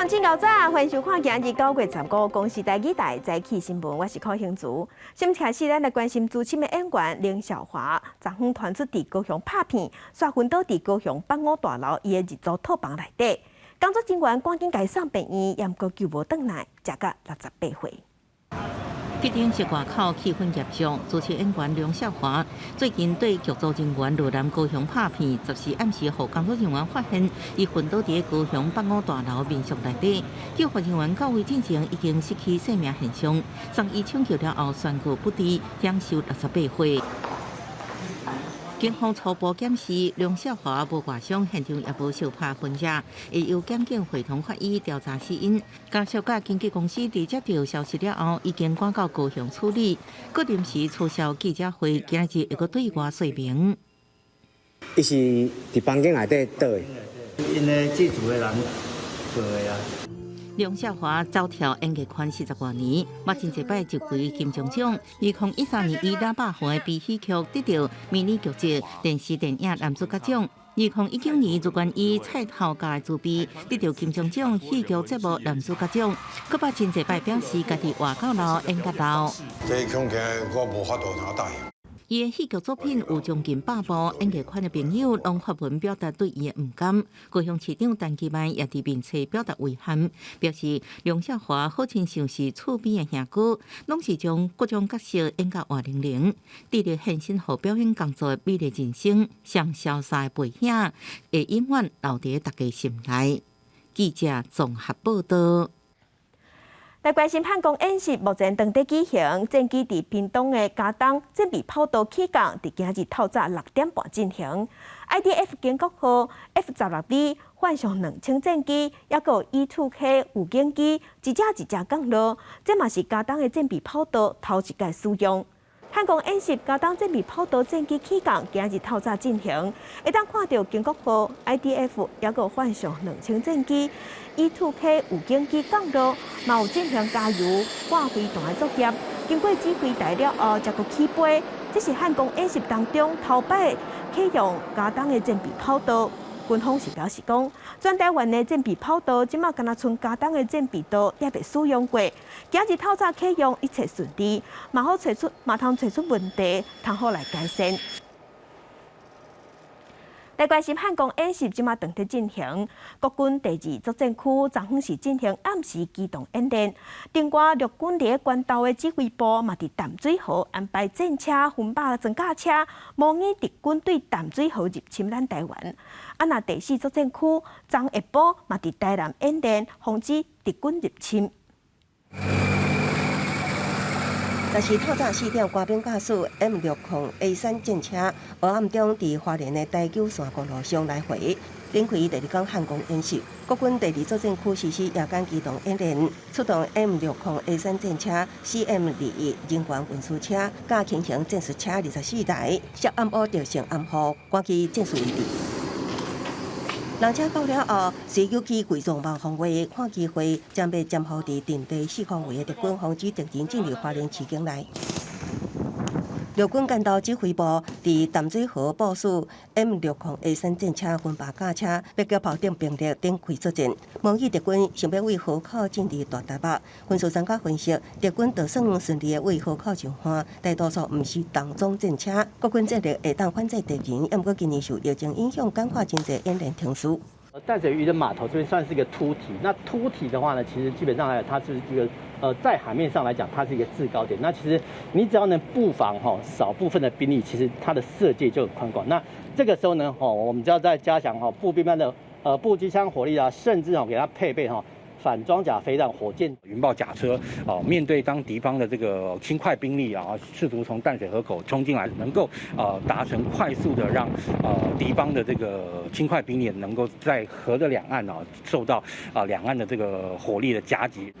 人真𠢕早，歡迎收看今日9月15公視台語台早起新聞，我是柯興竹。先開始，咱來關心資深的演員凌瀟華，昨昏傳出佇高雄拍片，煞昏倒佇高雄北五大樓伊的日租套房內底，工作人員趕緊共伊送病院，猶閣救無轉來，食甲68歲。急診室外口氣氛嚴肅，主持演員梁少華最近對劇組人員落南高雄拍片，14暗時予工作人員發現，伊昏倒佇高雄北五大樓民宿內底，救護人員到位進前已經失去生命現象，送醫搶救了後宣告不治，享壽68歲。警方初步檢視梁少華無外傷，現場也無相拍痕跡，會由檢警會同法醫調查死因。家屬佮經紀公司佇接到消息了後，已經趕到高雄處理，閣臨時取消記者會，今日會閣對外說明。伊是佇房間內底倒的，𪜶的這厝的人做的啊。梁少華走跳演藝圈40外年，嘛真濟擺入圍金鐘獎。2013年以喇叭花的悲喜劇得到迷你劇集電視電影男主角獎。2019年入選以菜頭家的自備得到金鐘獎戲劇節目男主角獎。閣捌真濟擺表示家己活夠老，演甲老。這恐驚我無法度通答應。伊的戲劇作品有將近100部，演藝圈的朋友攏發文表達對伊的毋甘。高雄市長陳其邁也佇面冊表達遺憾，表示梁少華好親像是厝邊的兄哥，攏是將各種角色演甲活靈靈，致力獻身予表演工作的美麗人生，上瀟灑的背影，會永遠留佇大家心內。記者綜合報道。來關心漢光演習，目前正佇舉行，戰機佇屏東的佳冬戰備跑道起降，佇今日透早6點半進行。IDF 經國號 F-16V 幻象2000戰機，抑閣有 E-2K 預警機，一隻一隻降落，這嘛是佳冬的戰備跑道頭一擺使用。漢光演習佳冬戰備跑道戰機起降，今日透早進行，會當看著經國號 IDF 抑閣幻象2000戰機 E-2K 預警機降落，嘛有進行加油掛飛彈的作業。經過指揮台了後，才閣起飛。這是漢光演習當中頭擺啟用佳冬的戰備跑道。軍方是表示講，全台灣的戰備跑道，這馬敢若賰佳冬的戰備道猶未使用過。今日透早啟用，一切順利，嘛好揣出，嘛通揣出問題，通好來改善。來關心漢光演習，這馬正佇進行。國軍第二作戰區昨昏是進行暗時機動演練。另外，陸軍佇關島的指揮部嘛，佇淡水河安排戰車、分靶裝甲車，模擬敵軍對淡水河入侵咱台灣。啊，若第四作戰區昨下晡嘛，佇台南演練，防止敵軍入侵。但是透早4點，官兵駕駛 M60A3戰車，黑暗中佇花蓮的台九線公路上來回，展開第二天漢光演習。國軍第二作戰區實施夜間機動演練，出動 M60A3戰車、CM-2人員運輸車、佮輕型戰術車24台，設暗烏特性掩護，趕去戰術位置。人車到了後，隨勾起偽裝網防衛，看機會將欲潛伏佇陣地四方位的敵軍，防止敵人進入花蓮市境內。陸軍關島指揮部佇淡水河部署 M60A3戰車、分靶甲車、迫擊炮等兵力展開作戰，模擬敵軍想欲對河口進入大台北。軍事專家分析，敵軍就算順利的對河口上岸，大多數毋是重裝戰車。國軍戰力會當反制敵人，毋過今年受疫情影響，簡化真濟演練程序。淡水漁人碼頭這邊算是一個凸體，那凸體的話呢，其實基本上來講，它是一個在海面上來講，它是一個制高點。那其實你只要能布防哈少部分的兵力，其實它的射界就很寬廣。那這個時候呢，哦，我們就要再加強哈步兵班的步機槍火力啊，甚至哦給它配備哈反裝甲飛彈、火箭、雲豹甲車哦，面對當敵方的這個輕快兵力啊，試圖從淡水河口衝進來，能夠達成快速的讓敵方的這個輕快兵力能夠在河的兩岸啊受到啊兩岸的這個火力的夾擊。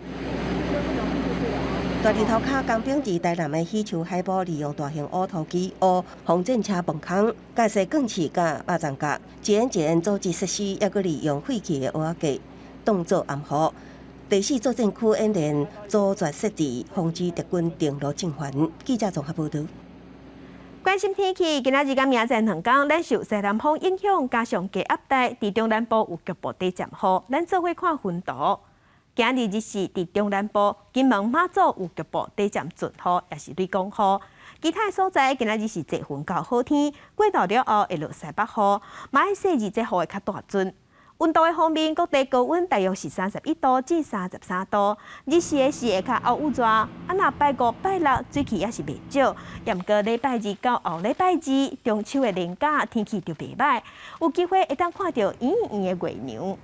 大日頭跤工兵佇台南的喜樹海埔，利用大型挖土機挖防戰車崩空，蓋設鋼刺佮肉粽角，一演一演組織設施，抑閣利用廢棄的蚵仔架當做掩護。第四作戰區演練阻絕設置，防止敵軍登陸進犯。記者綜合報導。關心天氣，今仔日佮明仔載兩工，咱受西南風影響，加上低壓帶，佇中南部有局部短暫雨。咱做伙看雲圖。今日日時佇中南部金門、馬祖有局部短暫陣雨，抑是雷公雨。其他所在今仔日是濟雲到好天，過晝了後會落西北雨，嘛愛細膩這雨會較大陣。溫度的方面，各地高溫大約是31度至33度，日時的時會較漚熱。啊，若拜五、拜六水汽也是袂少，也毋過禮拜二到後禮拜二中秋的連假天氣就袂䆀，有機會會當看著圓圓的月娘。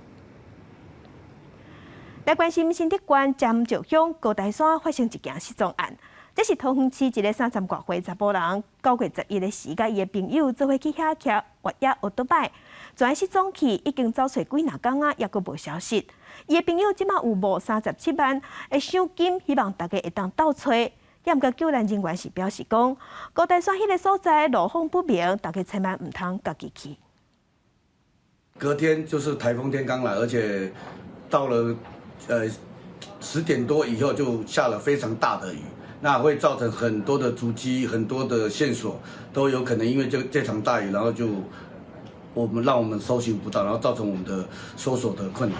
來關心新竹縣尖石鄉高台山發生一件失蹤案，這是桃園市一个三十外歲查埔人，9月11的時，佮伊的朋友做伙去遐騎越野歐多擺。跩失蹤去已經走揣幾若工啊，猶閣無消息。伊的朋友這馬有募37萬的賞金，希望大家會當鬥揣。也毋過救難人員是表示講，高台山彼个所在路況不明，大家千萬毋通家己去。隔天就是颱風天剛來，而且到了10點多以後就下了非常大的雨，那會造成很多的足跡、很多的線索都有可能因為這場大雨，然後就我們讓我們搜尋不到，然後造成我們的搜索的困難。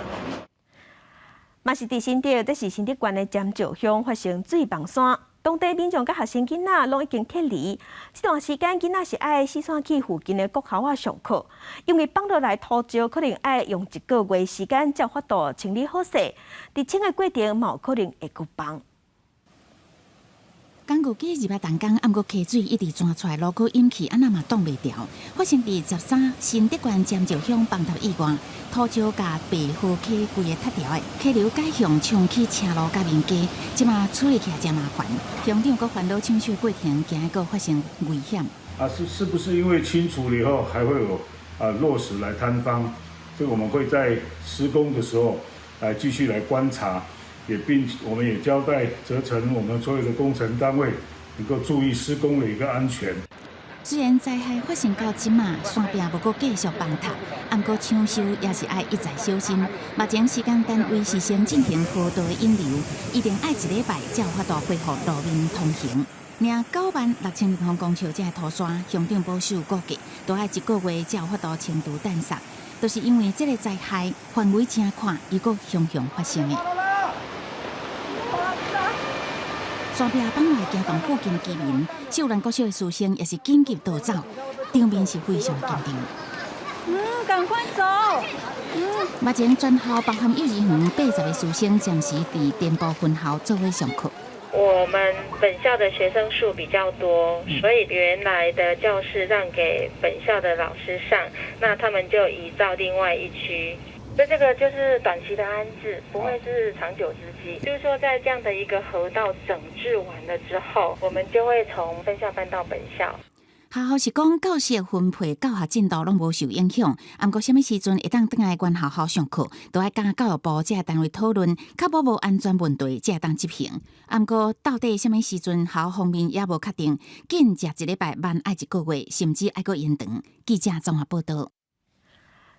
嘛是佇新竹，這是新竹縣的尖石鄉發生水崩山，當地民眾佮學生囡仔攏已經撤離。這段時間囡仔是愛四散去附近的國校仔上課，因為崩落來土石可能愛用一個月時間才有法度清理好勢。佇清的過程，嘛有可能會閣崩。工具機入來動工，毋過溪水一直鑽出來，路閣淹去，按呢嘛擋袂牢。發生佇13新竹縣尖石鄉崩塌意外，土石共白河溪規个塌掉的，溪流改向沖去車路佮民家，這馬處理起來誠麻煩。鄉長閣煩惱搶修過程，驚閣發生危險。啊，是不是因為清除了以後還會有落石來坍方？這個我們會在施工的時候來繼續來觀察。也並我們也交代責成我們所有的工程單位能夠注意施工的一個安全。雖然災害發生到這馬，山壁無閣繼續崩塌，毋過搶修也是愛一再小心。目前施工單位是先進行河道的引流，一定愛一禮拜才有法度恢復路面通行。領96,000立方公尺這土山，鄉長保守估計，都愛一個月才有法度清除硲沙。就是因為這个災害範圍誠闊，又閣常常發生的。山壁崩落驚動附近的居民，秀蘭國小的師生也是緊急逃走，場面是非常緊張。嗯，趕快走！嗯。目前全校包含幼兒園80個師生暫時佇電報分校做伙上課。我們本校的學生數比較多，所以原來的教室讓給本校的老師上，那他們就移到另外一區。所以這個就是短期的安置，不會是長久之計。就是說，在這樣的一個河道整治完了之後，我們就會從分校搬到本校。學校是講教室分配教學進度攏無受影響，毋過啥物時陣會當轉來原學校上課，都愛佮教育部這个單位討論，確保無安全問題才會當執行。毋過到底啥物時陣學校方面也無確定，緊則一禮拜，慢愛一個月，甚至愛閣延長。記者綜合報道。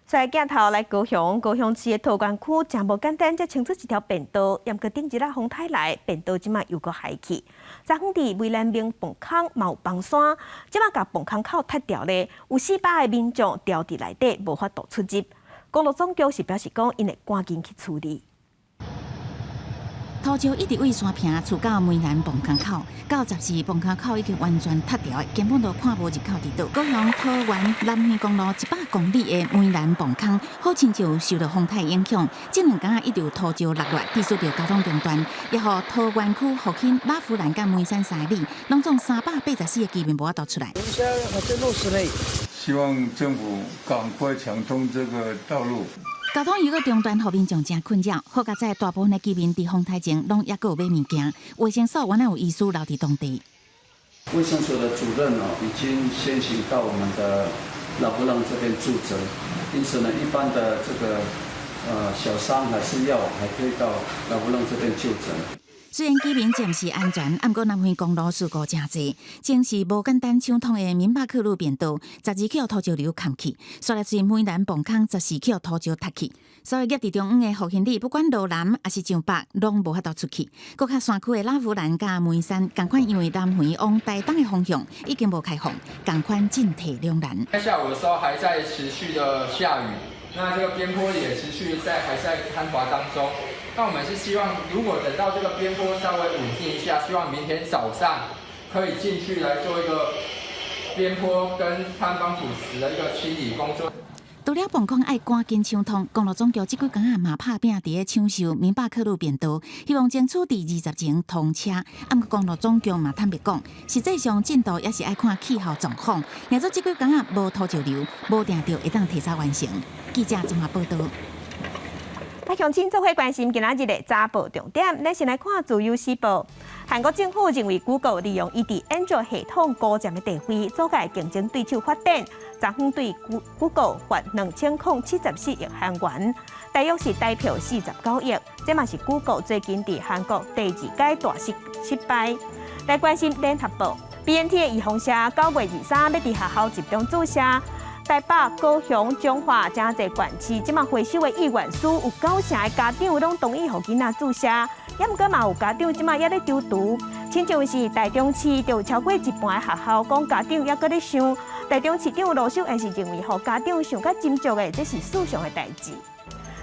跩鏡頭來高雄，高雄市的桃源區誠無簡單，才清出一條便道，毋過頂日仔風颱來，便道這馬又閣害去。昨昏佇梅蘭明磅空嘛有崩山，這馬共磅空口塌掉咧，有400個民眾牢佇內底，無法度出入。公路總局是表示講，𪜶會趕緊去處理。土石一直對山坪出到梅蘭磅空口，到14磅空口已經完全塌掉，根本都看無入口佇佗。高雄桃園南橫公路100公里的梅蘭磅空，好親像受到風颱影響，這兩工一直有土石落來，致使著交通中斷，也予桃園區復興、拉弗蘭佮梅山3里，攏總384個居民無法度出來。我們現在還在落石嘞。希望政府趕快搶通這個道路。交通如果中斷，予民眾誠困擾。好佳哉大部分的居民佇風颱前攏猶閣有買物件，衛生所原來有醫師留佇當地。衛生所的主任哦，已經先行到我們的拉弗朗這邊駐診，因此呢，一般的這個小傷還是藥，還可以到拉弗朗這邊就診。雖然居民暫時安全，毋過南橫公路事故誠濟，真是無簡單搶通的閩北客路便道，12去予土石流崁去，煞來是梅蘭磅空14去予土石塌去，所以夾佇中央的復興里，不管羅南抑是上北，攏無法度出去。閣較山區的拉弗蘭佮梅山，仝款因為南橫往台東的方向已經無開放，仝款進退兩難。在下午的時候還在持續的下雨，那這個邊坡也持續在還在坍滑當中。那我們是希望，如果等到這個邊坡稍微穩定一下，希望明天早上可以進去來做一個邊坡跟坍方土石的一個清理工作。除了磅空愛趕緊搶通，公路總局這幾工仔嘛拍拚佇咧搶修閩北客路便道，希望爭取佇20前通車。啊，毋過公路總局嘛坦白講，實際上進度也是愛看氣候狀況。若做這幾工仔無土石流，無定著會當提早完成。記者綜合報導。啊，鄉親做伙關心今仔日的早報重點，咱先來看《自由時報》。韓國政府認為 Google 利用伊佇安卓系統高佔的地位，阻礙競爭對手發展，昨昏對 Google 罰2074億韓元，大約是台票49億。這嘛是 Google 最近佇韓國第二屆大失敗。來關心聯合報，BNT 的預防射9月23欲佇學校集中注射。台北、高雄、彰化誠濟縣市，這馬回收的意願書有九成的家長攏同意予囡仔注射，也毋過嘛有家長這馬猶咧躊躇，親像是台中市就有超過一半的學校講家長猶閣咧想，台中市長盧秀燕是認為，予家長想較斟酌的，這是事上的代誌。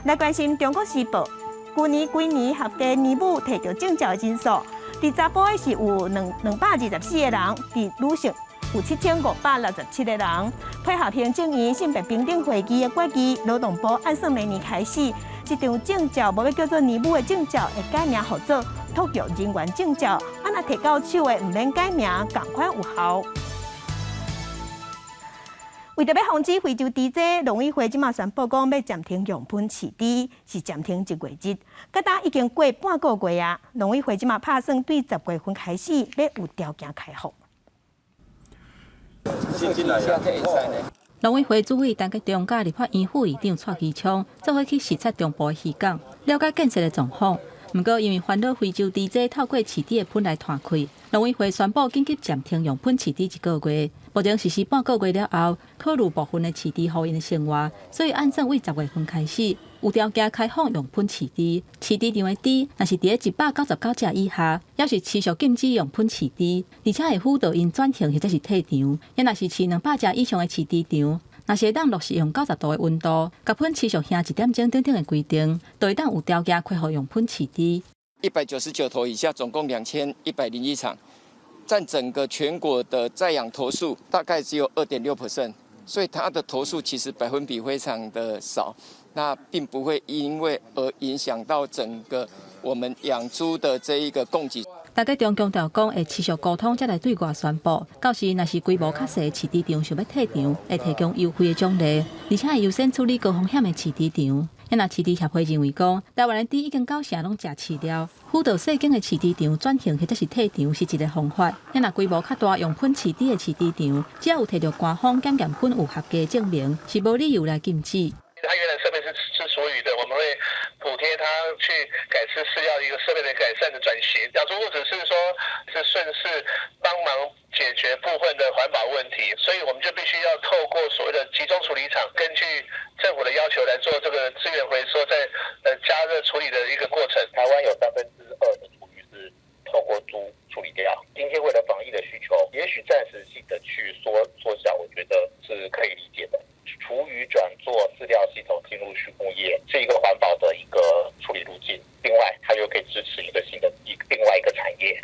來關心中國時報，舊年規年合計年母提著證照的人數，佇查埔的是有224個人，佇女性有7567個人。配合行政院性別平等會議的決議，勞動部按算明年開始，這張證照無欲叫做年母的證照，會改名號做托育人員證照。啊，若提到手的毋免改名，仝款有效。為著欲防止非洲豬災，農委會這馬宣布講欲暫停用噴飼豬，是暫停一月日。到今已經過半個月啊，農委會這馬拍算對10月份開始，欲有條件開放。農委會主委陳吉仲佮立法院副院長蔡其昌做伙去視察中部的漁港，了解建設的狀況。毋過因為煩惱非洲豬災透過飼豬的糞來傳開，農委會宣布緊急暫停用噴飼豬一個月。目前實施半個月了後，考慮部分的飼豬戶𪜶的生活，所以按算對10月份開始有條件開放用噴飼豬。飼豬場的豬，若是佇咧199隻以下，猶是持續禁止用噴飼豬，而且會輔導𪜶轉型或者是退場。抑若是飼200隻以上的飼豬場，若是會當落實用90度的溫度，共糞持續烘一點鐘等等的規定，就會當有條件開放用噴飼豬。 199頭以下，總共2101場，佔整個全國的在養頭數大概只有2.6%，所以它的頭數其實百分比非常的少，那並不會因為而影響到整個我們養豬的這一個供給。陳吉仲強調講，會持續溝通，才來對外宣布。到時若是規模較細的飼豬場想欲退場，會提供優惠的獎勵，而且會優先處理高風險的飼豬場。抑若飼豬協會認為講，台灣的豬已經九成攏食飼料，輔導細間的飼豬場轉型或者是退場是一個方法。抑若規模較大用噴飼豬的飼豬場，只要有提著官方檢驗糞有合格證明，是無理由來禁止。它原來設備是吃廚餘的，我們會補貼他去改吃飼料，一個設備的改善的轉型。養豬不只是說是順勢幫忙解決部分的環保問題，所以我們就必須要透過所謂的集中處理廠，根據政府的要求來做這個資源回收，再加熱處理的一個過程。台灣有2/3的廚餘是透過豬處理掉。今天為了防疫的需求，也許暫時性的去縮小，我覺得是可以理解的。廚餘轉做飼料系統進入畜牧業，是一個環保的一個處理路徑。另外，它又可以支持一個新的一另外一個產業。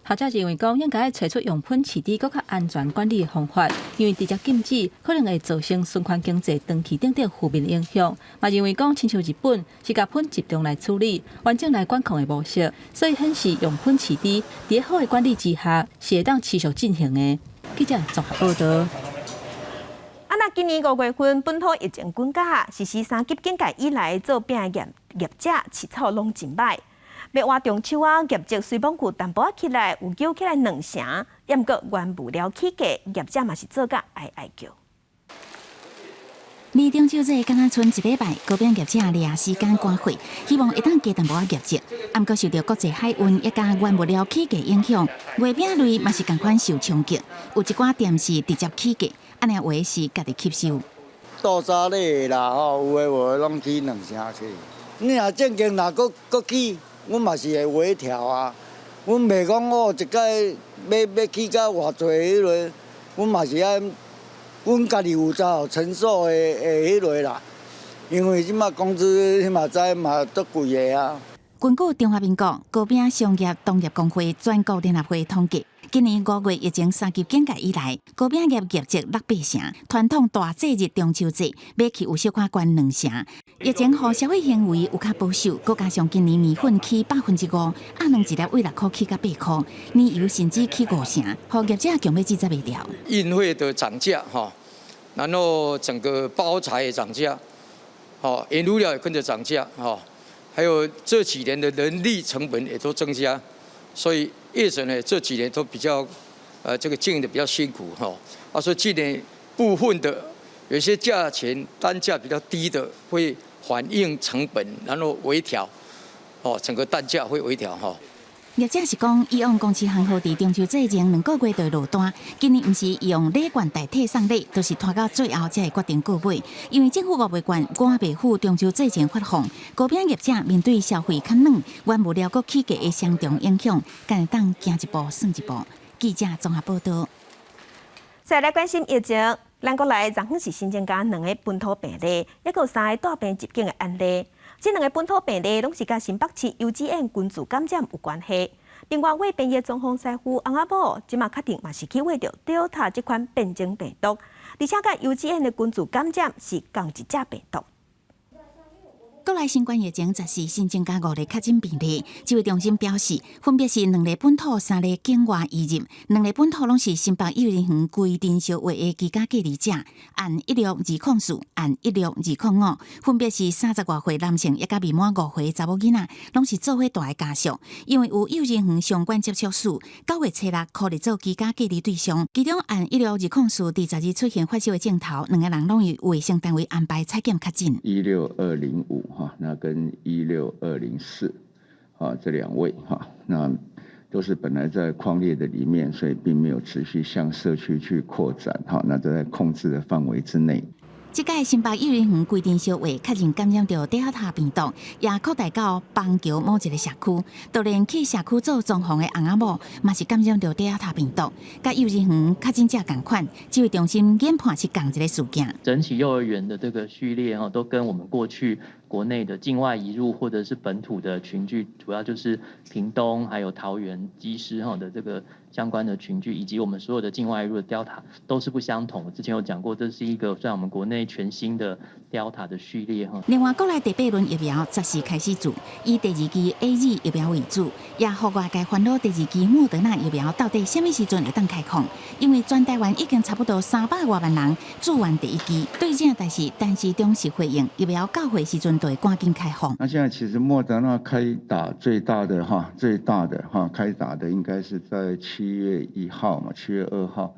學者認為講，應該揣出用噴飼豬閣較安全管理的方法，因為直接禁止可能會造成循環經濟長期等等負面影響。嘛認為講，親像日本是共糞集中來處理，完整來管控的模式，所以顯示用噴飼豬佇好的管理之下，是會當持續進行的。記者綜合報導。啊，那今年5月份本土疫情滾加，實施三級警戒以來，做餅業者飼草攏真䆀。欲活中秋仔，業績雖罔有淡薄仔起來，有叫起來兩成，毋過原物料起價，業者嘛是做甲哀哀叫。離中秋節敢若賰一禮拜，糕餅業者掠時間趕貨，希望會當加淡薄仔業績。毋過受著國際海運以及原物料起價影響，月餅類嘛是仝款受衝擊。有一寡店是直接起價，按呢有的是家己吸收。豆沙類啦，吼，有的無的攏起兩成去。你若正經若閣閣起，阮嘛是會微調啊。阮袂講哦，一擺欲起到偌濟彼落，阮嘛是愛。阮家己有才承受的彼落啦，因為這馬工資你嘛知嘛足貴的啊。根據中華民國糕餅商業同業公會全國聯合會統計，今年5月疫情三級警戒以來，糕餅業業績落八成。傳統大節日中秋節，買氣有小可懸兩成。疫情予消費行為有較保守，閣加上今年麵粉起5%，鴨卵一粒為6箍起到8箍，奶油甚至起5成，予業者強欲擠才袂牢。運費的漲價，哈，然後整個包材也漲價，哦，原物料也跟着漲價，哈。還有這幾年的人力成本也都增加，所以業者呢這幾年都比較，這個經營的比較辛苦哈。啊，所以今年部分的有些價錢單價比較低的會反映成本，然後微調，哦，整個單價會微調哈。業者是講，以往公司行號佇中秋節前2個月就落單，今年毋是用禮券代替送禮，就是拖到最後才會決定購買。因為政府五倍券我袂赴中秋節前發放，糕餅業者面對消費較軟，原物料閣起價的雙重影響，敢會當行一步算一步。記者綜合報道。再來關心疫情，咱國內昨昏是新增加兩個本土病例，抑閣有三个帶病入境的案例。這兩個本土病例攏是佮新北市幼稚園群聚感染有關係。另外，偽變異中風師傅翁仔某，這馬確定嘛是去秽著 Delta 這款變種病毒，而且佮幼稚園的群聚感染是仝一隻病毒。國內新冠疫情十四新增加五例確診病例，指揮中心表示，分別是兩例本土、三例境外移入。兩例本土攏是新北幼兒園規定小學的居家隔離者，案16204，案16205，分別是30外歲男性，抑佮未滿5歲查某囡仔，攏是做伙蹛的家屬。因為有幼兒園相關接觸史，9月初6予列做居家隔離對象。其中案16204佇10日出現發燒的症頭，兩個人攏由衛生單位安排採檢確診。 16205。哈，那跟16204，啊，這兩位哈，那都是本來在匡列的裡面，所以並沒有持續向社區去擴展，哈，那都在控制的範圍之內。這屆新北幼兒園規定小學確認感染著德爾塔病毒，也擴大到板橋某一个社區，就連去社區做裝潢的翁仔某，嘛是感染著德爾塔病毒，佮幼兒園確診者仝款，指揮中心研判是仝一个事件。整體幼兒園的這個序列哈，都跟我們過去國內的境外移入或者是本土的群聚，主要就是屏東還有桃園機師哈的這個相關的群聚，以及我們所有的境外移入的 Delta 都是不相同的。之前有講過，這是一個算我們國內全新的 Delta 的序列哈。另外，國內第八輪疫苗十四開始注，以第二劑 AZ 疫苗為主，也予外界煩惱第二劑莫德納疫苗到底啥物時陣會當開放？因為全台灣已經差不多300外萬人注完第一劑。對這代誌，陳時中是回應疫苗到貨時陣就會趕緊開放。那現在其實莫德納開打最大的哈，最大的哈，開打的應該是在7月1號嘛，7月2號，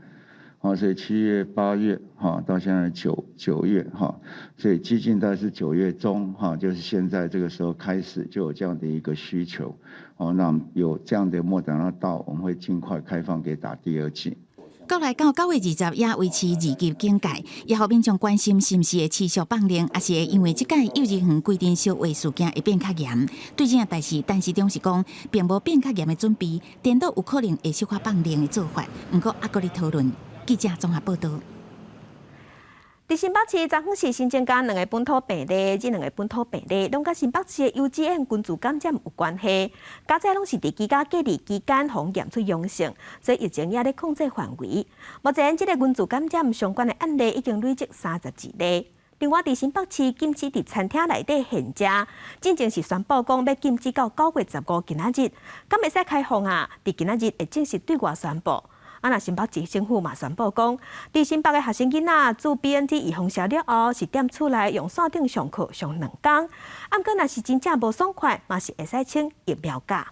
好，所以7月、8月哈，到現在九月哈，所以接近大概是9月中哈，就是現在這個時候開始就有這樣的一個需求，哦，那有這樣的莫德納到，我們會盡快開放給打第二劑。國內到9月20也維持二級警戒，也予民眾關心是毋是會持續放寬，抑是會因為這擺幼兒園規定小學事件會變較嚴。對這件代誌，陳時中是講，並無變較嚴的準備，顛倒有可能會小可放寬的做法。毋過猶閣咧討論。記者綜合報導。佇新北市，昨昏是新增加兩个本土病例，這兩个本土病例攏佮新北市的幼稚園群聚感染有關係，加在攏是佇居家隔離期間予驗出陽性，所以疫情也咧控制範圍。目前，這个群聚感染相關的案例已經累積32例。另外，佇新北市禁止佇餐廳內底現食，進前是宣布講欲禁止到9月15今仔日，敢會使開放啊？佇今仔日會正式對外宣布。啊，若新北市政府嘛宣布講，佇新北的學生囡仔注 BNT 預防射了後，是踮厝內用線頂上課上兩工。啊，毋過若是真正無爽快，嘛是會使請疫苗假。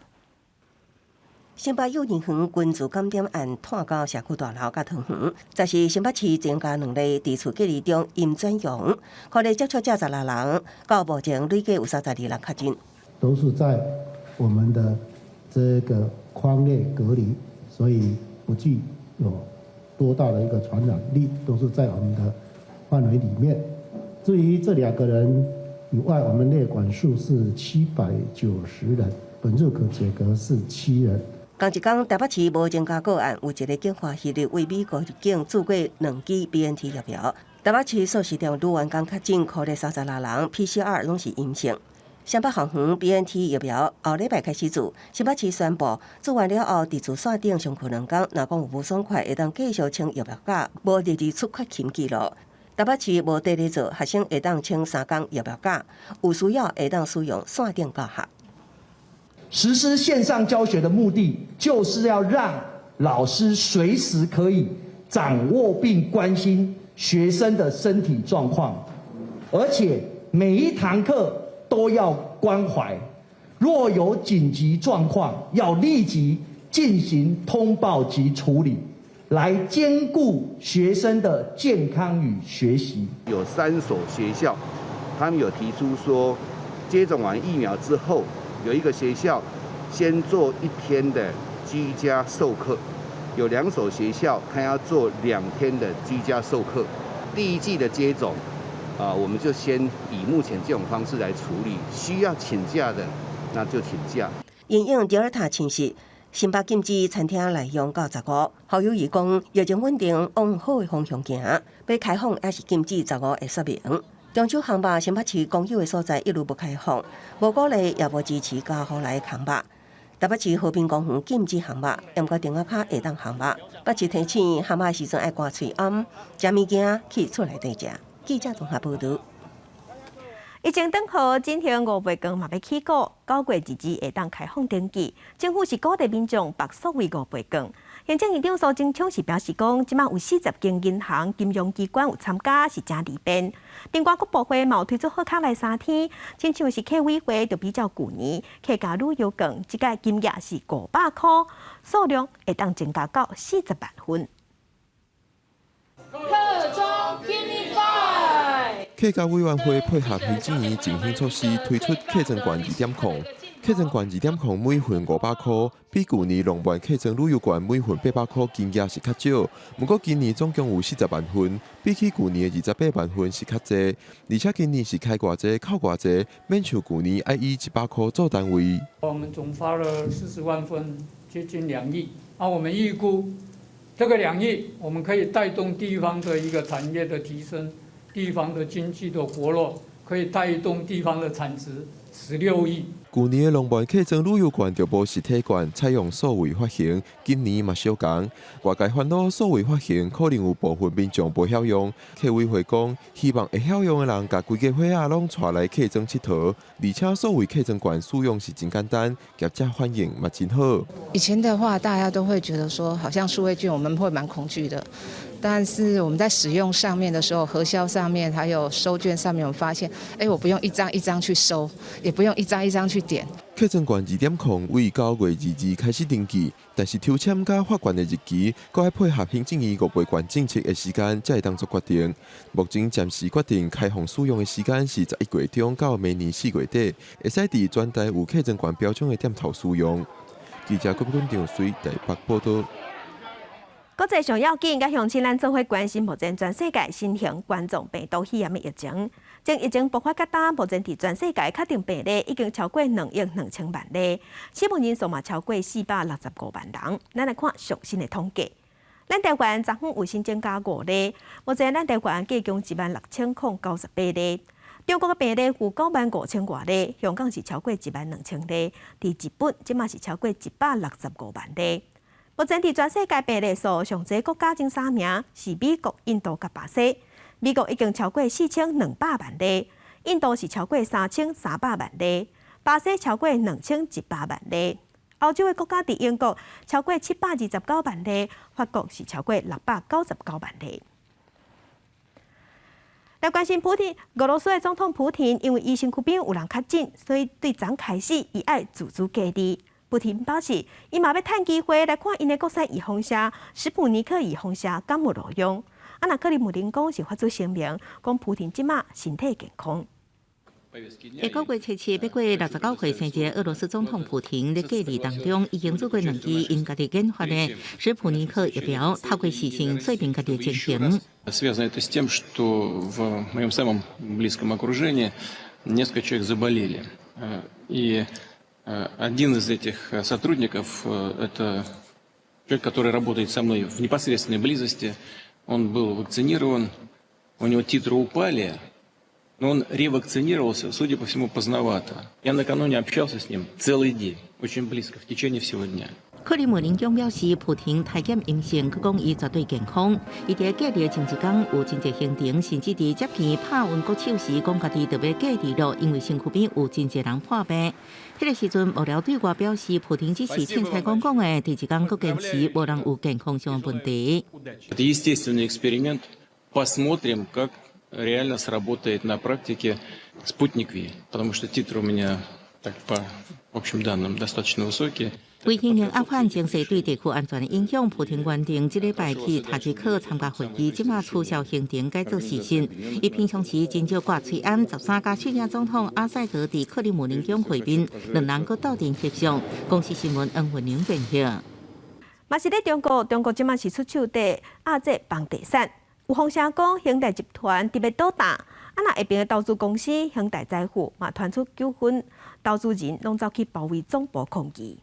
新北幼兒園群聚感染案拖到社區大樓佮桃園，這是新北市增加兩例佇厝隔離中陰轉陽，可能接觸者16人，到目前累計有32人確診。都是在我們的這個匡列隔離，所以不具有多大的一個傳染力，都是在我們的範圍裡面。至於這兩個人以外，我們列管數是790人，本日可解隔是7人。仝一工台北市無增加個案，有一个境外移入為美國入境注過兩劑 BNT 疫苗。台北市素食店女員工確診，確診36人，PCR 攏是陰性。雙北校園 BNT 疫苗後禮拜開始注，新北市宣布注完了後，佇自線頂上課兩工，若講有無爽快，會當繼續穿疫苗甲，無列入出缺勤記錄。台北市無綴咧做，學生會當穿三工疫苗甲，有需要會當使用線頂教學。實施線上教學的目的，就是要讓老師隨時可以掌握並關心學生的身體狀況，而且每一堂課都要關懷，若有緊急狀況，要立即進行通報及處理，來兼顧學生的健康與學習。有三所學校，他們有提出說，接種完疫苗之後，有一個學校先做一天的居家授課，有兩所學校他要做2天的居家授課。第一劑的接種，啊，我們就先以目前這種方式來處理，需要請假的那就請假。因應德爾塔侵襲，新北禁止餐廳內用到15。侯友宜講，疫情穩定，往好的方向行，欲開放抑是禁止十五會說明。中秋烘肉，新北市公有的所在一律無開放，無鼓勵也無支持家戶來烘肉。台北市和平公園禁止烘肉，毋過亭仔跤會當烘肉。北市提醒烘肉時陣愛關喙罨，食物件去厝內底食。記者綜合報導。疫情轉好，進行五倍券嘛欲起鼓，9月22會當開放登記。政府是鼓勵民眾縛數位五倍券。行政院長蘇貞昌是表示講，這馬有40間銀行、金融機關有參加，是誠利便。另外，國博會嘛有推出好康來三天，親像是客委會就比較舊年客家旅遊券，這個金額是500箍，數量會當增加到40萬份。客莊 Give me five。客家委員會配合行政院振興措施，推出客莊券2.0。客莊券2.0每份500箍，比舊年浪漫客莊旅遊券每份800箍金額是較少。毋過今年總共有40萬份，比起舊年的28萬份是較濟。而且今年是開偌濟扣偌濟，免像舊年愛以100箍做單位。我們總發了40萬份，接近2億。啊，我們預估這個兩億，我們可以帶動地方的一個產業的提升，地方的經濟的活絡，可以帶動地方的產值16億。舊年的浪漫客莊旅遊券就無實體券，採用數位發行，今年嘛相仝。外界煩惱數位發行可能有部分民眾無曉用，客委會講希望會曉用的人，共規家伙仔攏帶來客莊𨑨迌，而且數位客莊券使用是真簡單，業者反應嘛真好。以前的話，大家都會覺得說，好像數位券我們會蠻恐懼的。但是我們在使用上面的時候，核銷上面還有收券上面，我們發現，哎，我不用一張一張去收，也不用一張一張去點。客莊券2.0為9月22開始登記，但是抽籤佮發券的日期，閣愛配合行政院五倍券政策的時間，才會當做決定。目前暫時決定開放使用的時間是11月中到明年4月底，會使佇全台有客莊券標章的店頭使用。記者郭本長隨台北報道。國際上要緊，佮鄉親咱做伙關心目前全世界新型冠狀病毒肺炎的疫情。從疫情爆發到今，目前佇全世界確診病例已經超過2億2千萬例，死亡人數嘛超過465萬人。咱來看上新的統計，咱台灣昨昏有新增加五例，目前咱台灣計共16,098例。中國的病例有9萬5千外例，香港是超過1萬2千例，佇日本這馬是超過165萬例。目前佇全世界病例數上濟國家前三名是美國、印度佮巴西。美國已經超過4200萬例，印度是超過3300萬例，巴西超過2100萬例。歐洲的國家佇英國超過729萬例，法國是超過699萬例。來關心普廷，俄羅斯的總統普廷因為伊身軀邊有人確診，所以對昨開始伊愛自主隔離。普廷表示，伊嘛欲趁機會來看𪜶的國產預防射史普尼克預防射敢有路用。啊，若克里姆林宮是發出聲明，講普廷這馬身體健康。下個月初七欲過69歲生日，俄羅斯總統普廷佇隔離當中已經注過兩劑𪜶家己研發的史普尼克疫苗，透過視訊說明家己的情形。 Связано это с тем, что в моем самом близком окружении несколько человек заболели. И один из этих сотрудников – это человек, который работает со мной в непосредственной близости. Он был вакцинирован, у него титры упали, Но он ревакцинировался, судя по всему, поздновато. Я накануне общался с ним целый день, очень близко, в течение всего дня. 克里姆林宮表示，普廷體檢陰性，閣講伊絕對健康。伊佇隔離前一工有真濟行程，甚至佇接見帕溫國手時，講家己著欲隔離囉，因為身軀邊有真濟人破病。彼個時陣，幕僚對外表示，普廷只是凊彩講講的，第二工閣堅持無人有健康上的問題。 Это естественный эксперимент. Посмотрим, как реально сработает на практике Спутник V, потому что титры у меня так по общим данным достаточно высокие. 為因應阿富汗情勢對地區安全的影響，普廷原定這禮拜去塔吉克參加會議，這馬取消行程改做視訊。伊平常時真少掛喙罨，13佮敘利亞總統阿薩德佇克里姆林宮會面，兩人閣鬥陣翕相。公視新聞黃文玲編譯。嘛是咧中國，中國這馬是出手佇壓制房地產。有風聲講，恆大集團特別倒彈，啊若下爿的投資公司恆大財富嘛傳出糾紛，投資人攏走去包圍總部抗議。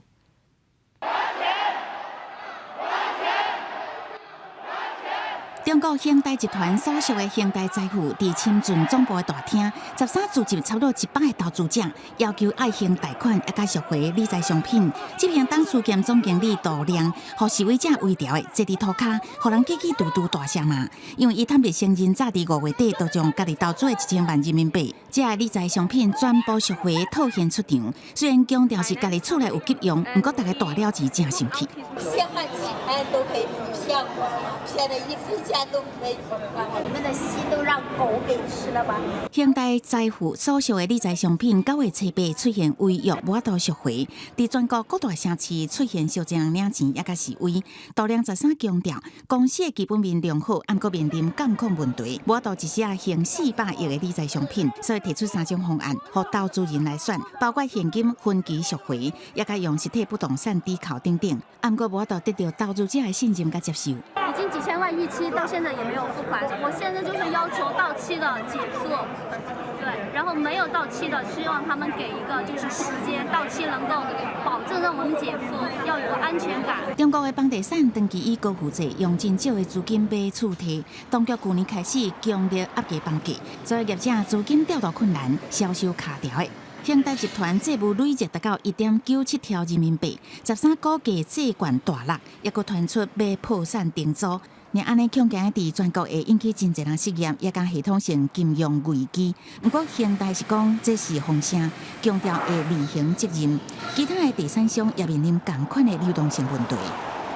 中國恆大集團所屬的恆大財富佇深圳總部的大廳，13聚集差不多100个投資者，要求愛還貸款，抑佮贖回理財商品。執行董事兼總經理杜亮，予示威者圍牢的坐佇塗跤，予人嘰嘰嘟嘟大聲罵。因為伊坦白承認，早佇5月底就將家己投資的1000萬人民幣，這个理財商品全部贖回套現出場。雖然強調是家己厝內有急用，毋過逐家大了錢誠生氣。血汗錢都可以騙我，騙了一分錢都沒有。你們的心都讓狗給吃了吧？恆大財富所屬的理財商品9月初八出現違約，無法度贖回。佇全國各大城市出現小濟人領錢，抑佮示威。杜亮13強調，公司的基本面良好，毋過面臨監控問題，無法度一時仔還400億的理財商品，所以提出三種方案，予投資人來選，包括現金分期贖回，抑佮用實體不動產抵扣等等。毋過無法度得到投資者的信任佮接受。已經幾千萬逾期，到現在也沒有付款。我現在就是要求到期的減速，對，然後沒有到期的，希望他們給一個就是時間，到期能夠保證讓我們減負，要有個安全感。中國的房地產長期以高負債，用真少的資金買厝貸，當局舊年開始強力壓低房價，所以業者資金調度困難，銷售卡條的。恆大集團債務累積達到1.97兆人民幣，13股價債券大落，抑閣傳出欲破產重組。若按呢恐驚佇全國會引起真濟人失業，抑佮系統性金融危機。毋過恆大是講這是風聲，強調會履行責任。其他的地產商也面臨仝款的流動性問題。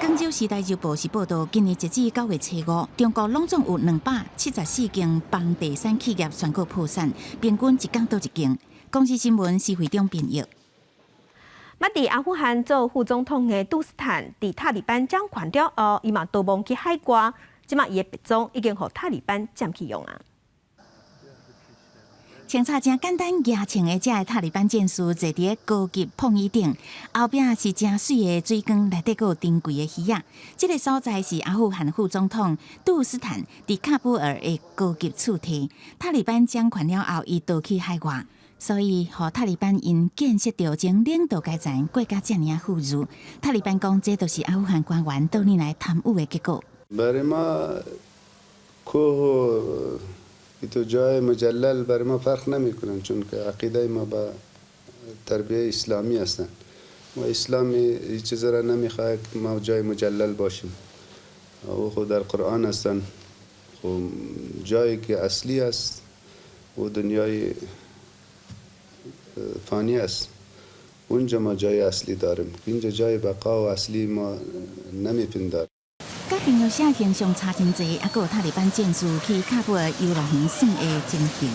廣州時代週報是報道，今年截至9月初五，中國攏總有274間房地產企業宣告破產，平均一工倒一間。公視新聞施惠中編譯。嘛佇阿富汗做副總統的杜斯坦，佇塔利班掌權了後，伊嘛逃亡去海外，這馬伊的別莊已經予塔利班佔去用啊。穿插誠簡單牙穿的這个塔利班戰士坐佇高級碰椅頂，後壁是誠媠的水缸，內底閣有珍貴的魚仔。這个所在是阿富汗副總統杜斯坦佇喀布爾的高級厝邸。塔利班掌權了後，伊逃去海外。所以，予塔利班𪜶見識著前領導階層過甲遮爾仔富裕。塔利班講，這都是阿富汗官員多年來貪污的結果。 برای ما کوه و جای مجلل برای ما فرق نمیکنن چون که عقیده ما به تربیه اسلامی هستند و اسلام این چیز را نمیخواد که ما جای مجلل باشیم او خو در قرآن هستند خو جایی که اصلی است و دنیای فانی است اونجا ما جای اصلی داریم اینجا جای بقا و اصلی ما نمیپنداریم 佮平常時形象差真濟，抑閣有塔利班戰士去喀布爾遊樂園耍的情形。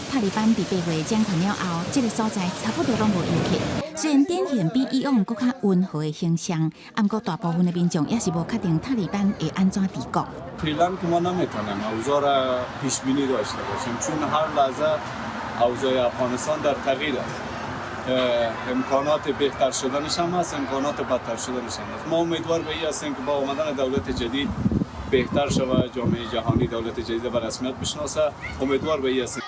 塔利班佇8月掌權了後，這个所在差不多攏無遊客。雖然展現比以往閣較溫和的形象，毋過大部分的民眾也是無確定塔利班會按怎治國。 فعلا که ما نمیتونیم اوضاع را پیش بینی داشته باشیم چون هر لحظه اوضاع افغانستان در تغییر است امکانات بهتر شدنش هم هست امکانات بدتر شدنش هم هست ما امیدوار به این هستیم که با آمدن دولت جدید بهتر شود جامعه جهانی دولت جدید به رسمیت بشناسه امیدوار به این هستیم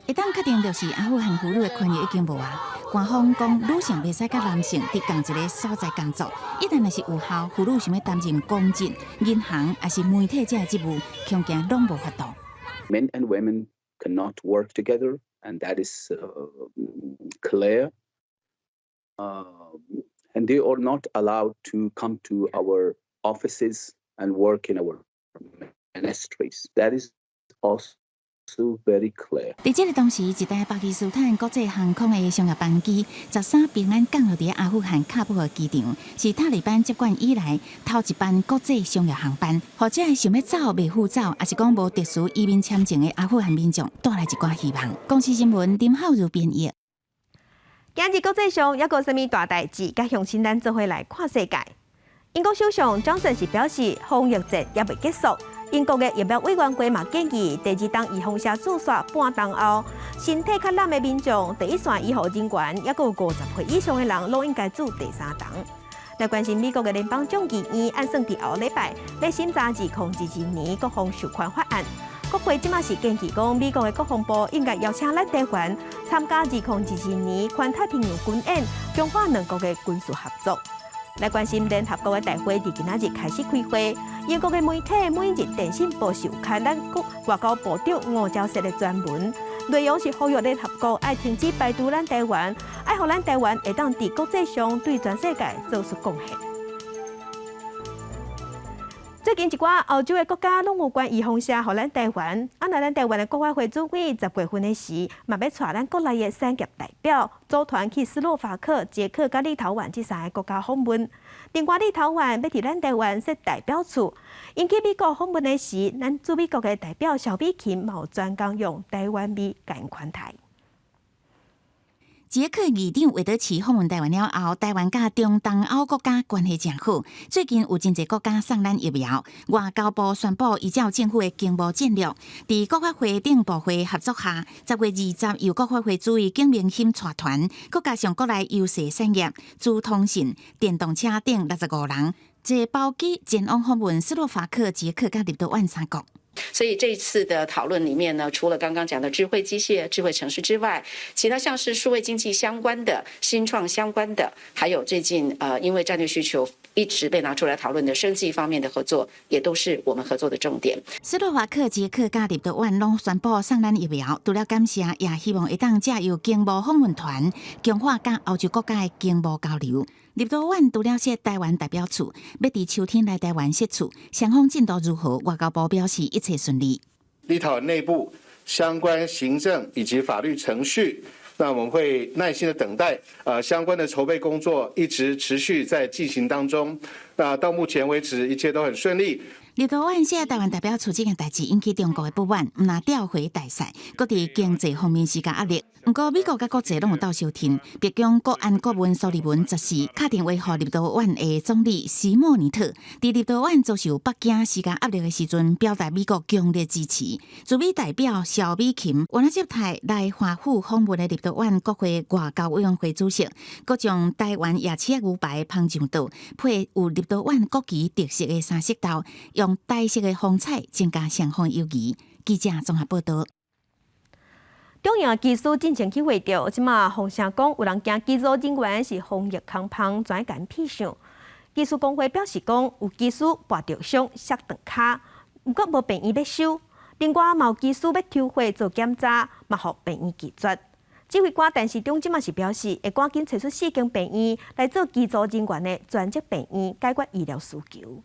會當確定就是阿富汗婦女的權益已經無啊。官方講女性袂使佮男性佇仝一个所在工作，一旦若是有效，婦女想欲擔任公職、銀行抑是媒體這个職務，恐驚攏無法度。 Men and women cannot work together. And that is clear. And they are not allowed to come to our offices and work in our ministries. That is also very clear. 佇這个當時，一台巴基斯坦國際航空的商業班機13平安降落佇阿富汗喀布爾機場，是塔利班接管以來頭一班國際商業航班，予這个想欲走袂赴走，抑是講無特殊移民簽證的阿富汗民眾帶來一寡希望。公視新聞林浩如編譯。今日國際上猶閣有啥物大代誌，佮鄉親咱做伙來看世界。英國首相強森是表示，防疫戰猶未結束。英國的疫苗委員會嘛建議，第二針預防射注射半冬後，身體較懶的民眾，第一線醫護人員，猶閣有50歲以上的人，攏應該注第三針。來關心美國的聯邦眾議院，按算佇後禮拜欲審查2022年國防授權法案。國會這馬是建議講，美國的國防部應該邀請咱台灣參加2022年環太平洋軍演，強化兩國的軍事合作。來關心聯合國的大會，佇今仔日開始開會。英國的媒體每日電訊報是有刊咱國外交部長吳釗燮的專文，內容是呼籲聯合國愛停止排除咱台灣，愛予咱台灣會當佇國際上對全世界做出貢獻。最近一寡歐洲的國家攏有捐預防射予咱台灣，啊，若咱台灣的國發會主委10月份的時，嘛欲帶咱國內的產業代表組團去斯洛伐克、捷克佮立陶宛這三个國家訪問。另外，立陶宛欲佇咱台灣設代表處，𪜶去美國訪問的時，咱駐美國的代表蕭美琴嘛有專工用台灣味共𪜶款待。捷克議長魏德奇訪問台灣了後，台灣佮中東歐國家關係誠好。最近有真濟國家送咱疫苗，外交部宣布依照政府的經貿戰略，佇國發會等部會合作下，10月20由國發會主委景明鑫帶團，閣加上國內優勢產業、資通訊、電動車等65人，坐包機前往訪問斯洛伐克、捷克佮立陶宛三國。所以這一次的討論裡面呢，除了剛剛講的智慧機械、智慧城市之外，其他像是數位經濟相關的、新創相關的，還有最近因為戰略需求一直被拿出來討論的生技方面的合作，也都是我們合作的重點。斯洛伐克、捷克佮立陶宛攏宣布送咱疫苗，除了感謝，也希望會當藉由經貿訪問團，強化佮歐洲國家的經貿交流。立陶宛除了設台灣代表處，欲佇秋天來台灣設處，雙方進度如何？外交部表示一切順利。立陶宛內部相關行政以及法律程序，那我們會耐心的等待，相關的籌備工作一直持續在進行當中。那到目前為止，一切都很順利。立陶宛設台灣代表處這件代誌引起中國的不滿，毋但調回大使，閣佇經濟方面施加壓力。毋過美國佮國際攏有鬥相挺，白宮國安顧問蘇利文14敲電話予立陶宛的總理席莫尼特，佇立陶宛遭受北京施加壓力的時陣，表達美國強烈支持。駐美代表蕭美琴，原來接待來華府訪問的立陶宛國會外交委員會主席，閣將台灣夜市仔牛排芳上桌，配有立陶宛國旗特色的三色豆，用台式的風采增加雙方友誼。記者綜合報道。中營機師進前去會著，這馬風聲講有人驚機組人員是防疫空縫，轉共騙相。機師工會表示講，有機師跋著傷，摔斷跤，毋過無病院欲收。另外，嘛有機師欲抽血做檢查，嘛予病院拒絕。指揮官陳時中這馬是表示，會趕緊揣出四間病院來做機組人員的專責病院，解決醫療需求。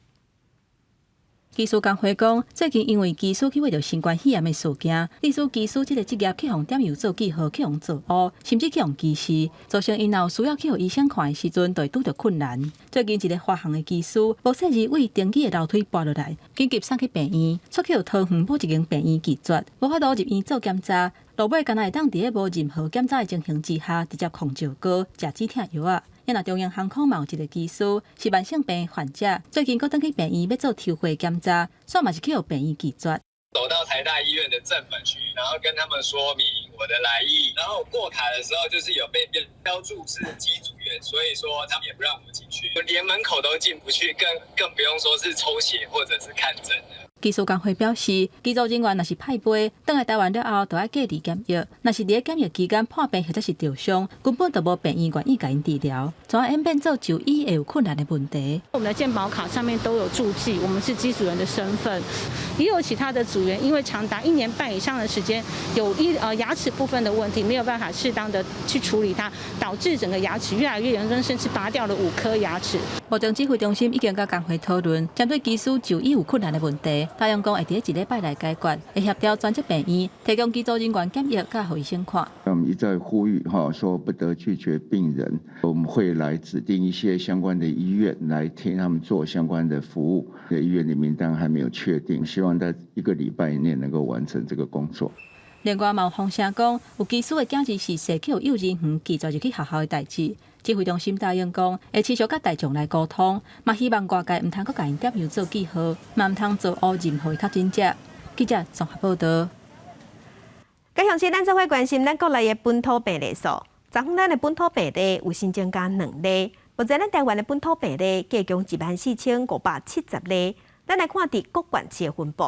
機師工會講，最近因為機師去為著新冠肺炎的事件，致使機師這个職業去予點油做記號，去予做烏，甚至去予歧視，造成𪜶若有需要去予醫生看的時陣，就會拄著困難。最近一个華航的機師，無細膩對登機的樓梯跋落來，緊急送去病院，出去予桃園某一間病院拒絕，無法度入院做檢查，落尾干焦會當佇咧無任何檢查的情形之下，直接控石膏、食止痛藥仔。若中央航空嘛有一个機師是慢性病患者，最近閣轉去病院欲做抽血檢查，煞嘛是去予病院拒絕。走到台大醫院的正門去，然後跟他們說明我的來意，然後過卡的時候就是有被標註是機組員，所以說他們也不讓我進去，連門口都進不去，更不用說是抽血或者是看診了。機師工會表示，機組人員若是派飛，轉來台灣了後，就愛隔離檢疫。若是佇咧檢疫期間破病或者是著傷，根本就無病院願意共𪜶治療，從而演變做就醫會有困難的問題。我們的健保卡上面都有註記，我們是機組員的身份。也有其他的組員，因為長達一年半以上的時間，有牙齒部分的問題，沒有辦法適當的去處理它，導致整個牙齒越來越嚴重，甚至拔掉了5顆牙齒。目前指揮中心已經佮工會討論，針對機師就醫有困難的問題，答應講會佇一禮拜內解決，會協調專責病院提供機組人員檢疫，佮予醫生看。我們一再呼籲，哈，說不得拒絕病人，我們會來指定一些相關的醫院來替他們做相關的服務。醫院的名單還沒有確定，希望在一個禮拜內能夠完成這個工作。另外，嘛有風聲講，有機師的囝兒是社區幼兒園拒絕入去學校的代誌。指揮中心答應講，會持續佮大眾來溝通，嘛希望外界毋通閣共𪜶點樣做記號，嘛毋通造烏任何的確診者。記者綜合報導。繼續是咱做伙關心咱國內的本土病例數，昨昏咱的本土病例有新增加兩例，目前咱台灣的本土病例計共14,570例。咱來看佇各縣市的分布。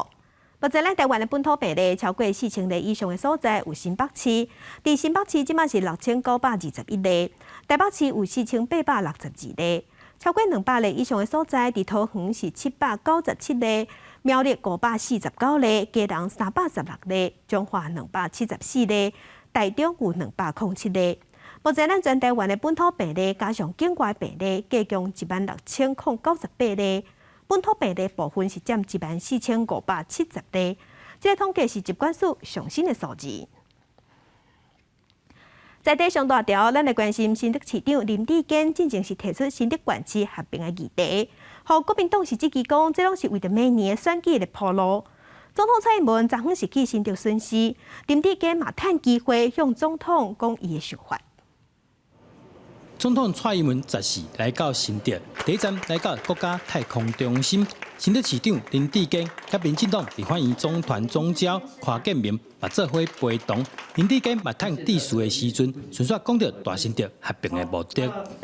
目前咱台灣的本土病例超過4000例以上的所在有新北市，佇新北市這馬是6921例，台北市有4862例，超過200例以上的所在，佇桃園是797例，苗栗549例，基隆316例，彰化274例，台中有207例。目前咱全台灣的本土病例加上境外病例，計共16,098例。本土病例部分是佔14,570例，這個統計是疾管署上新的數字。在地上大條，咱來關心新竹市長林智堅進前是提出新竹縣市合併的議題，予國民黨是質疑講，這攏是為著明年的選舉來鋪路。總統蔡英文昨昏是去新竹巡視，林智堅嘛趁機會向總統講伊的想法。總統蔡英文14來到新竹，第一站來到國家太空中心。新竹市長林智堅佮民進黨立法院總團總召柯建銘嘛做伙陪同。林智堅嘛趁致辭的時陣，順紲講著大新竹合併的目的。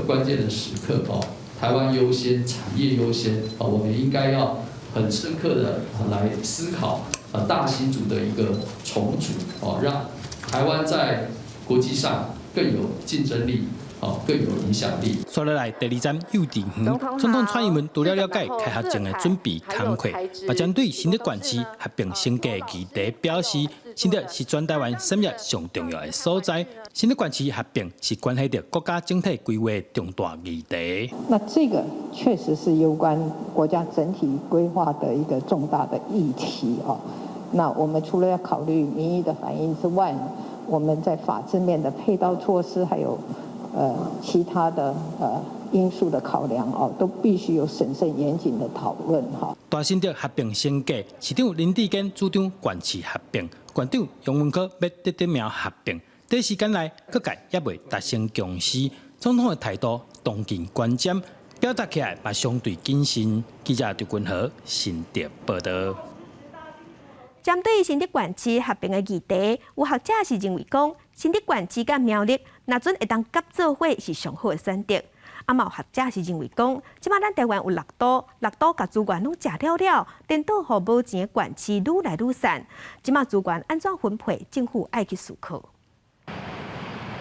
關鍵的時刻哦，台灣優先，產業優先哦，我們應該要很深刻的來思考大新竹的一個重組哦，讓台灣在國際上更有競爭力。哦，更有影響力。紲落來第二站幼稚園，總統蔡英文除了了解開學前的準備工課，嘛針對新竹縣市合併升格議題表示，新竹是全台灣產業上重要的所在，新竹縣市合併是關係著國家整體規劃的重大議題。那這個確實是攸關國家整體規劃的一個重大的議題哦。那我們除了要考慮民意的反應之外，我們在法制面的配套措施還有其他的因素的考量哦，都必須有審慎嚴謹的討論哈。大新竹合併升格，市長林智堅主張縣市合併，縣長楊文科欲竹竹苗合併，短時間內各界猶未達成共識。總統的態度當見觀瞻，表達起來嘛相對謹慎。記者張君和新竹報導。針對新竹縣市合併的議題，有學者是認為講，新竹縣市佮苗栗若準會當合做伙是上好的選擇。啊，嘛有學者是認為講，這馬咱台灣有六都，六都共資源攏食了了，顛倒予無錢的縣市愈來愈散。這馬資源按怎分配，政府愛去思考。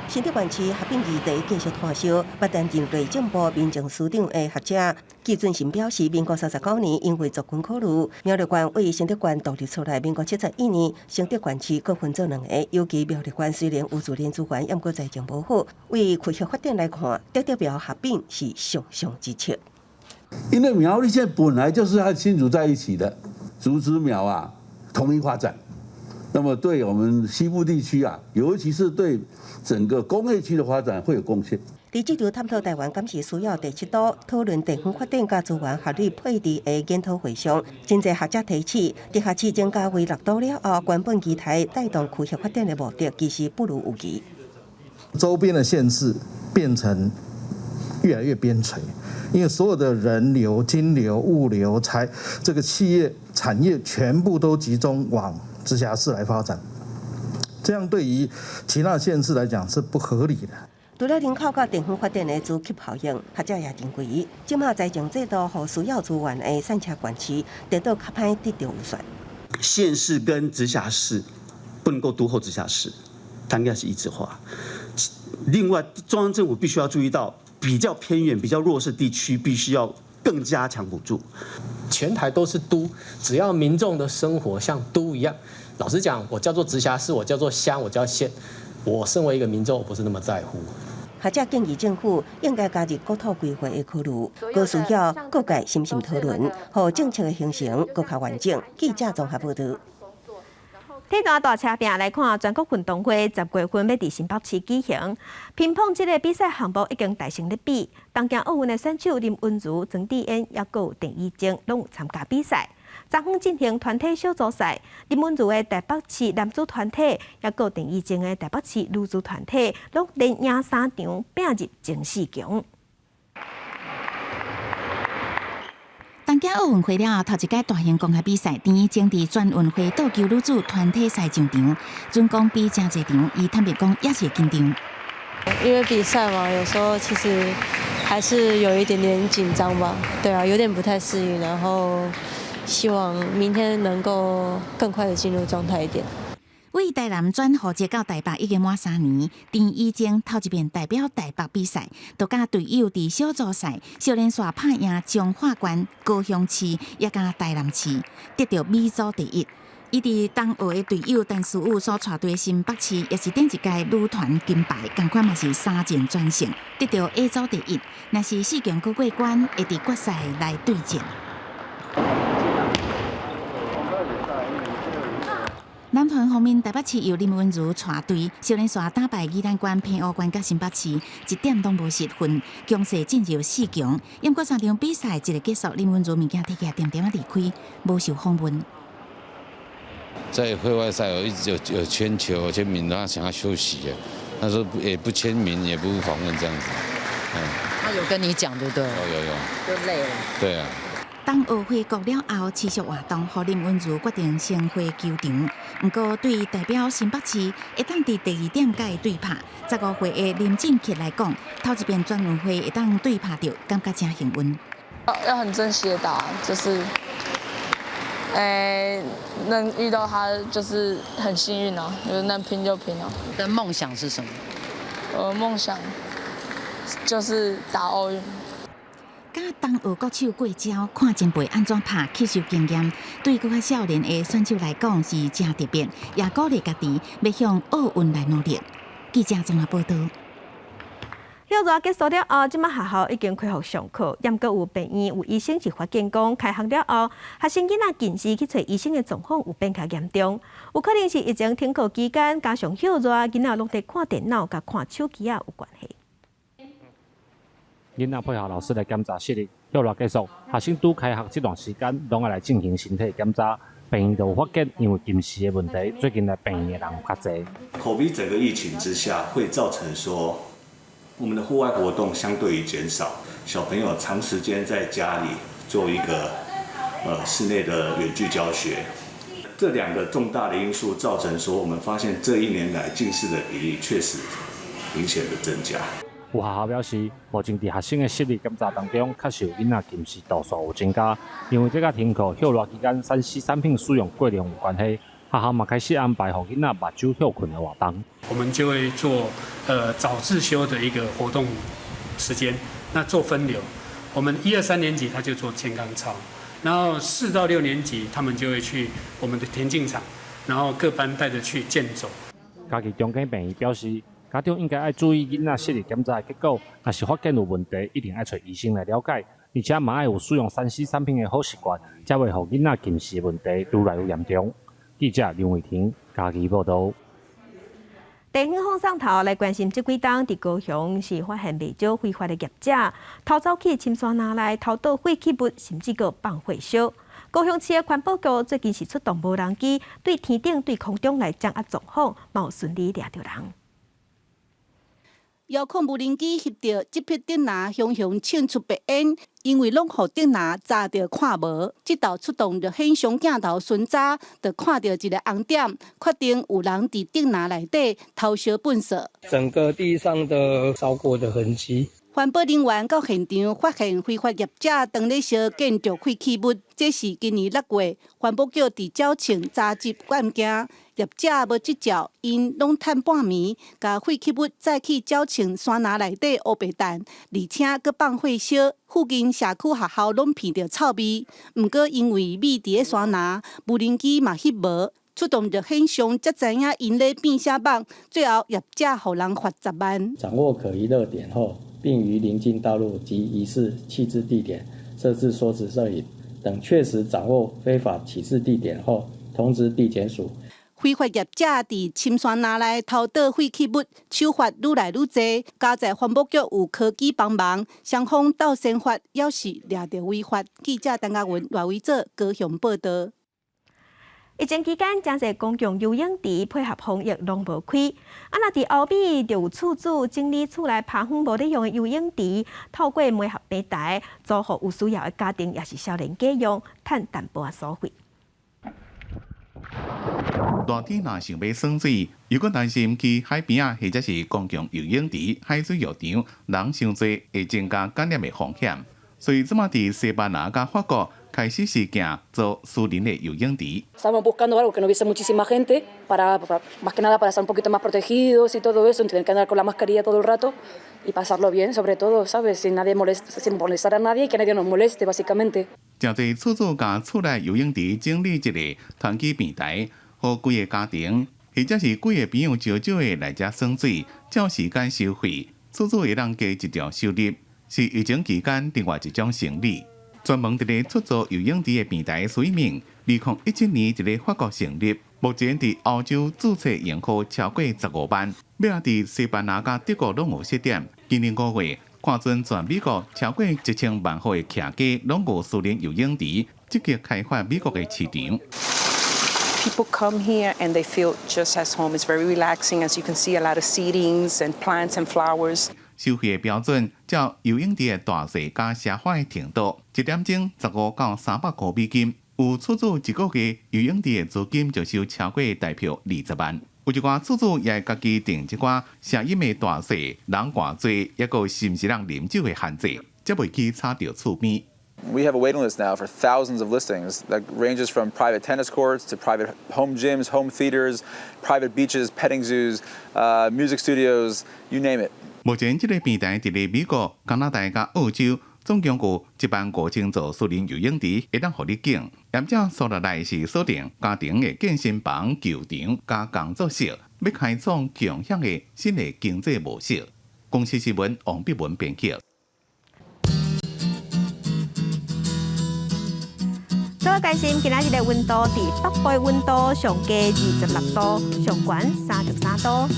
新竹縣市合併議題繼續拖燒，捌擔任內政部民政司長的學者紀俊賢表示，民國39年因為族群考慮，苗栗縣為新竹縣獨立出來。民國71年，新竹縣市閣分做兩個，尤其苗栗縣雖然有自然資源，毋過財政無好，為區域發展來看，竹竹苗合併是上上之策。因為苗栗縣本來就是和新竹在一起的，竹竹苗啊統一發展。那麼對我們西部地區啊，尤其是對整個工業區的發展會有貢獻。佇這場探討台灣敢是需要第七都，討論地方發展佮資源合理配置的研討會上，真濟學者提醒，直轄市增加為六都了後，原本期待帶動區域發展的目的，其實不如預期。周邊的縣市變成越來越邊陲，因為所有的人流、金流、物流、財這個企業產業全部都集中往直轄市來發展，這樣對於其他縣市來講是不合理的。除了人口佮地方發展的磁吸效應，學者也認為，這馬財政制度予需要資源的散赤縣市得到較歹得著預算。縣市跟直轄市不能夠獨厚直轄市，它應該是一致化。另外，中央政府必須要注意到，比較偏遠、比較弱勢地區，必須要更加強補助。全台都是都，只要民眾的生活像都一樣，老實講，我叫做直轄市，我叫做鄉，我叫縣，我身為一個民眾，我不是那麼在乎。學者建議政府應該加入國土規劃的考慮，閣需要各界審慎討論，予政策的形成閣較完整。記者綜合報導。體壇大車拼來看，全國運動會10月份欲佇新北市舉行。乒乓這个比賽項目已經大成咧比，東京奧運的選手林昀儒、莊智淵，抑閣有鄭怡靜攏有參加比賽。昨昏進行團體小組賽，林昀儒的台北市男子團體，抑閣有鄭怡靜的台北市女子團體，攏連贏三場，拼入前四強。東京奧運會了後，頭一屆大型公開比賽，鄭怡靜佇全運會桌球女子團體賽上場，準講比誠濟場，伊坦白講也是緊張。因為比賽嘛，有時候其實還是有一點點緊張吧。對啊，有點不太適應，然後希望明天能夠更快的進入狀態一點。為台南轉戶籍到台北已經滿3年，鄭怡靜頭一遍代表台北比賽，就佮隊友佇小組賽，小連續拍贏彰化縣、高雄市，也佮台南市，得著美組第一。伊佇東奧的隊友陳思羽所帶隊新北市，也是頂一屆女團金牌，仝款嘛是三戰全勝，得著 A 組第一。若是四強閣過關，會佇決賽來對戰。男團方面，台北市由林昀儒帶隊，小連續打敗宜蘭縣、澎湖縣佮新北市，一點攏無失分，強勢進入四強。毋過三場比賽一个結束，林昀儒物件提起來，恬恬仔離開，無受訪問。在會外賽，有一直有簽球簽名，他想要休息，他說也不簽名，也不訪問這樣子。他有跟你講對不對？有有有。都累了。對啊。冬奧回國了後，持續活動，予林昀儒決定先回球場。毋過，對代表新北市會當佇第二點佮伊對拍15歲的林靖傑來講，頭一遍全運會會當對拍著，感覺誠幸運。要很珍惜的打，就是，能遇到他就是很幸運啊，就是能拼就拼啊。的夢想是什麼？我的夢想就是打奧運。佮東奧國手過招，看前輩按怎拍，吸收經驗，對閣較少年的選手來講是誠特別，也鼓勵家己欲向奧運來努力。記者綜合報導。歇熱結束了後，這馬學校已經恢復上課，毋過有病院有醫生是發現講，開學了後，學生囡仔近視去揣醫生的狀況有變較嚴重，有可能是疫情停課期間加上歇熱，囡仔攏佇看電腦佮看手機仔有關係。囡仔配合老師來檢查視力，歇熱結束，學生拄開學這段時間，攏愛來進行身體檢查。病院就有發現，因為近視的問題，最近來病院的人有較濟。 COVID 整個疫情之下，會造成說我們的戶外活動相對於減少，小朋友長時間在家裡做一個室內的遠距教學，這兩個重大的因素造成說，我們發現這一年來近視的比例確實明顯的增加。有學校表示，目前佇學生的視力檢查當中，確實有囡仔近視度數有增加，因為這佮停課歇熱期間3C 產品使用過量有關係。學校嘛開始安排予囡仔目睭歇睏的活動。我們就會做早自修的一個活動時間，那做分流。我們一二三年級他就做健康操，然後4到6年級他們就會去我們的田徑場，然後各班帶著去健走。嘉義中間病院表示，家長應該愛注意囡仔視力檢查的結果，若是發現有問題，一定愛揣醫生來了解，而且嘛愛有使用3C 產品的好習慣，才袂予囡仔近視問題愈來愈嚴重。記者劉偉婷嘉義報導。地方放送頭來關心，這幾冬佇高雄是發現袂少非法的業者偷走去深山林內偷倒廢棄物，甚至閣放火燒。高雄市的環保局最近是出動無人機對天頂、對空中來掌握狀況，嘛有順利掠著人。遙控無人機翕著這批竹林，熊熊衝出白煙，因為攏予竹林遮著看無。這道出動熱顯像鏡頭巡查，就看著一个紅點，確定有人佇竹林內底偷燒糞埽。整個地上的燒過的痕跡。環保人員到現場發現非法業者當咧燒建築廢棄物，這是今年6月環保局佇鳥銃查執案件，業者無執照，𪜶攏趁半暝，共廢棄物載去鳥銃山林內底烏白蛋，而且閣放火燒，附近社區學校攏鼻著臭味。毋過因為秘佇咧山林，無人機嘛翕無。出動熱顯像，才知影𪜶咧變啥夢，最後業者予人罰10萬。掌握可疑熱點後，並於鄰近道路及疑似棄置地點設置縮時攝影等，確實掌握非法棄置地點後，通知地檢署。非法業者佇深山林內偷倒廢棄物，手法愈來愈濟。佳哉環保局有科技幫忙，雙方鬥先法，猶是掠著違法。記者陳嘉文、賴維哲高雄報道。疫情期間，誠濟公共游泳池配合防疫攏無開。啊，若佇歐美就有厝主整理厝內拋荒無咧用的游泳池，透過媒合平台租予有需要的家庭，抑是少年家用，趁淡薄仔所費。熱天若想欲耍水，如果擔心去海邊仔，或者是公共游泳池、海水浴場人傷濟，會增加感染的風險。所以這馬佇西班牙佮法國開始試行做私人的游泳池。 Estábamos buscando algo que no hubiese muchísima gente para más que nada para estar un poquito más protegidos y todo eso, no tener que andar con la mascarilla todo el rato y pasarlo bien, sobre todo, ¿sabes? Sin nadie molest, sin molestar a nadie y que nadie nos moleste, básicamente. 誠濟厝主共厝內游泳池整理一个團體平台，予規个家庭或者是幾个朋友招招的來遮耍水，照時間收費，厝主會當加一條收入，是疫情期間另外一種生意。專門佇咧出租游泳池的平台 Swimming，2017年佇咧法國成立，目前佇歐洲註冊用戶超過15萬，尾仔佇西班牙佮德國攏有設點。今年5月，看準全美國超過1000萬戶的徛家攏有私人游泳池，積極開發美國的市場。 People come here and they feel just as home. It's very relaxing, as you can see, a lot of seatings and plants and flowers. 收費的標準照游泳池的大細佮奢華的程度，一點鐘15到300塊美金。有厝主一個月游泳池的租金就收超過台票20萬。有一寡厝主也會家己定一寡聲音的大細、人偌濟，抑閣是毋是人啉酒的限制，才袂去吵著厝邊。 We have a waiting list now for thousands of listings that ranges from private tennis courts to private home gyms, home theaters, private beaches, petting zoos, music studios, you name it. 目前這个平台佇咧美國、加拿大佮澳洲，總共有1萬5千座私人游泳池會當予你揀。業者紲落來是鎖定家庭的健身房、球場佮工作室，欲開創共享的新的經濟模式。公視新聞王碧文編輯。所關心今仔日的溫度，佇北部溫度上低26度，上懸33度。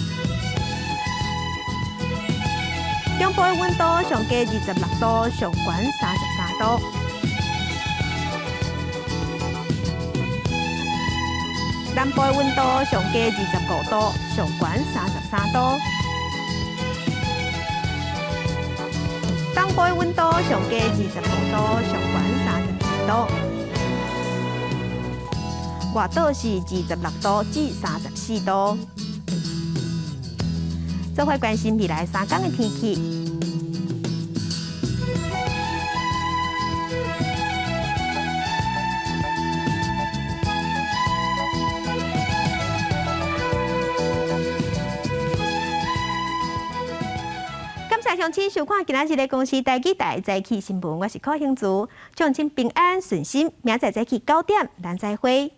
中部的溫度上低26度，上懸33度。南部的溫度上低25度，上懸33度。東部的溫度上低25度，上懸32度。外島是26度至34度。做伙關心未來3天的天氣。感謝鄉親收看今仔日的公視台語台早起新聞，我是柯興竹，祝親平安順心，明仔載早起9點，咱再會。